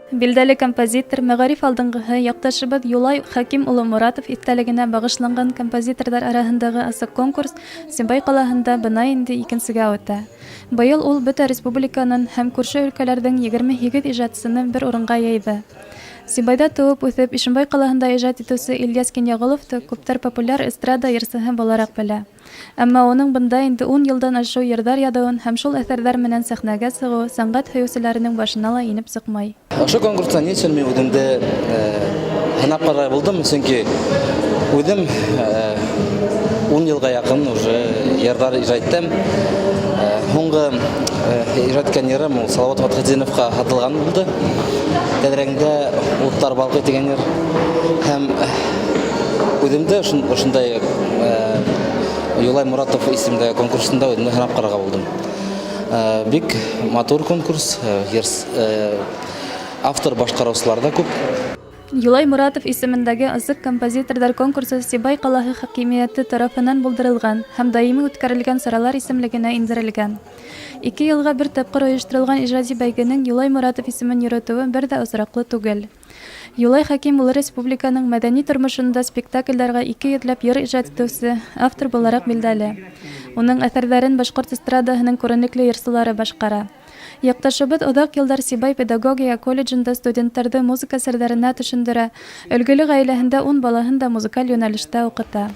Билдәле композитор, мәгариф алдынгыһы, якташыбыз Юлай Хәким улы Моратов иҫтәлегенә бағышланған композиторҙар араһындағы асыҡ конкурс Сибай ҡалаһында бына инде икенсегә үтә. Быйыл ул бөтә республиканын һәм күрше өлкәләрҙең 28 ижадсыны бер урынға йыйҙы. Сибайҙа тыуып үҫеп, Ишембай ҡалаһында ижад итеүсе Ильяс Кинйәғоловты күптәр популяр эстрада йырсыһы булараҡ белә. Әммә уның бында инде ун йылдан ашыу йырҙар яҙыуын һәм шул әҫәрҙәр менән сәхнәгә сығыуы сәнғәт һөйөүселәренең башына ла инеп сыҡмай. Ошо конкурста ни өсөн мин үҙемде һынап ҡарарға булдым, сөнки үҙем ун йылға яҡын уже йырҙар ижад итәм. Һуңғы ижад иткән йырым ул Салават Фәтхетдиновҡа һатылған булды. Тәҙрәңдә уттар балҡый тигән йыр. Һәм үҙемде ошондай Юлай Моратов исемдәге конкурсында үҙемде һынап ҡарарға булдым. Бик матур конкурс, автор башҡарыусылар ҙа күп. Юлай Моратов исемендәге асыҡ композиторҙар конкурсы Сибай ҡалаһы хакимиәте тарафынан булдырылған һәм даими үткәрелгән саралар исемлегенә индерелгән. Ике йылға бер тапҡыр ойошторолған ижади бәйгенең Юлай Моратов исемен йөрөтөүе бер ҙә осраҡлы түгел. Юлай Хәким улы республиканың мәҙәни тормошонда спектаклдәргә ике йөҙләп йыр ижад итеүсе автор булараҡ билдәле. Уның әҫәрҙәрен башҡорт эстрадаһының күренекле йырсылары башҡара. Яҡташыбыҙ оҙаҡ йылдар Сибай педагогия колледжында студенттарҙы музыка серҙәренә төшөндөрә, өлгөлө ғаиләһендә ун балаһын да музыкаль йүнәлештә уҡыта.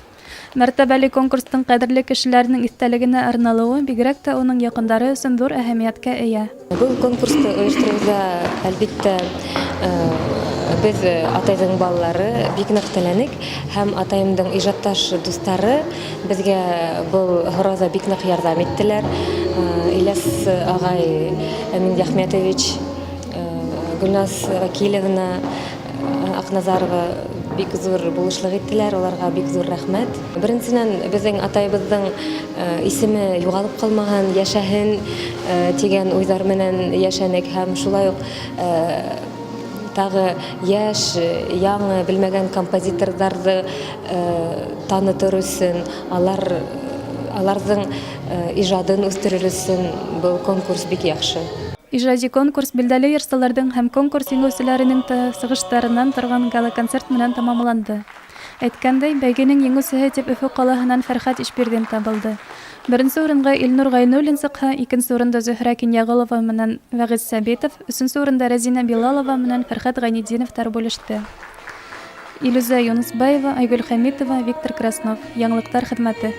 Мәртәбәле конкурстың ҡәҙерле кешеләренең иҫтәлегенә арналыуы бигерәк тә уның яҡындары өсөн ҙур әһәмиәткә эйә. Был конкурсты ойоштороуҙа, әлбиттә, беҙ атайҙың балалары бик ныҡ теләнек һәм атайымдың ижадташ дуҫтары беҙгә был һорауҙа бик ныҡ ярҙам иттеләр. Ильяс ағай Миндиәхмәтович, Гөлназ Вәкилевна Аҡназарова бик ҙур булышлыҡ иттеләр, уларға бик ҙур рәхмәт. Беренсенән, беҙҙең атайыбыҙҙың исеме юғалып ҡалмаһын, йәшәһен тигән уйҙар менән йәшәнек һәм шулай уҡ тағы йәш, яңы белмәгән композиторҙарҙы танытыр өсөн, алар аларҙың ижадын үҫтерер өсөн был конкурс бик яҡшы. Ижади конкурс билдәле йырсыларҙың һәм конкурс еңеүселәренең сығыштарынан торған гала-концерт менән тамамланды. Әйткәндәй, бәйгенең еңеүсеһе тип Өфө ҡалаһынан Фәрхәт Ишбирҙин табылды. Беренсе урынға Илнур Ғәйнуллин сыҡһа, икенсе урында Зөһрә Кинйәғолова менән Вәғиз Сәбитов, өсөнсө урында Рәзинә Билалова менән Фәрхәт Ғәйнетдиновтар бүлеште. Илүзә Юнысбаева, Айгөл Хәмитова, Виктор Краснов. Яңылыҡтар хеҙмәте.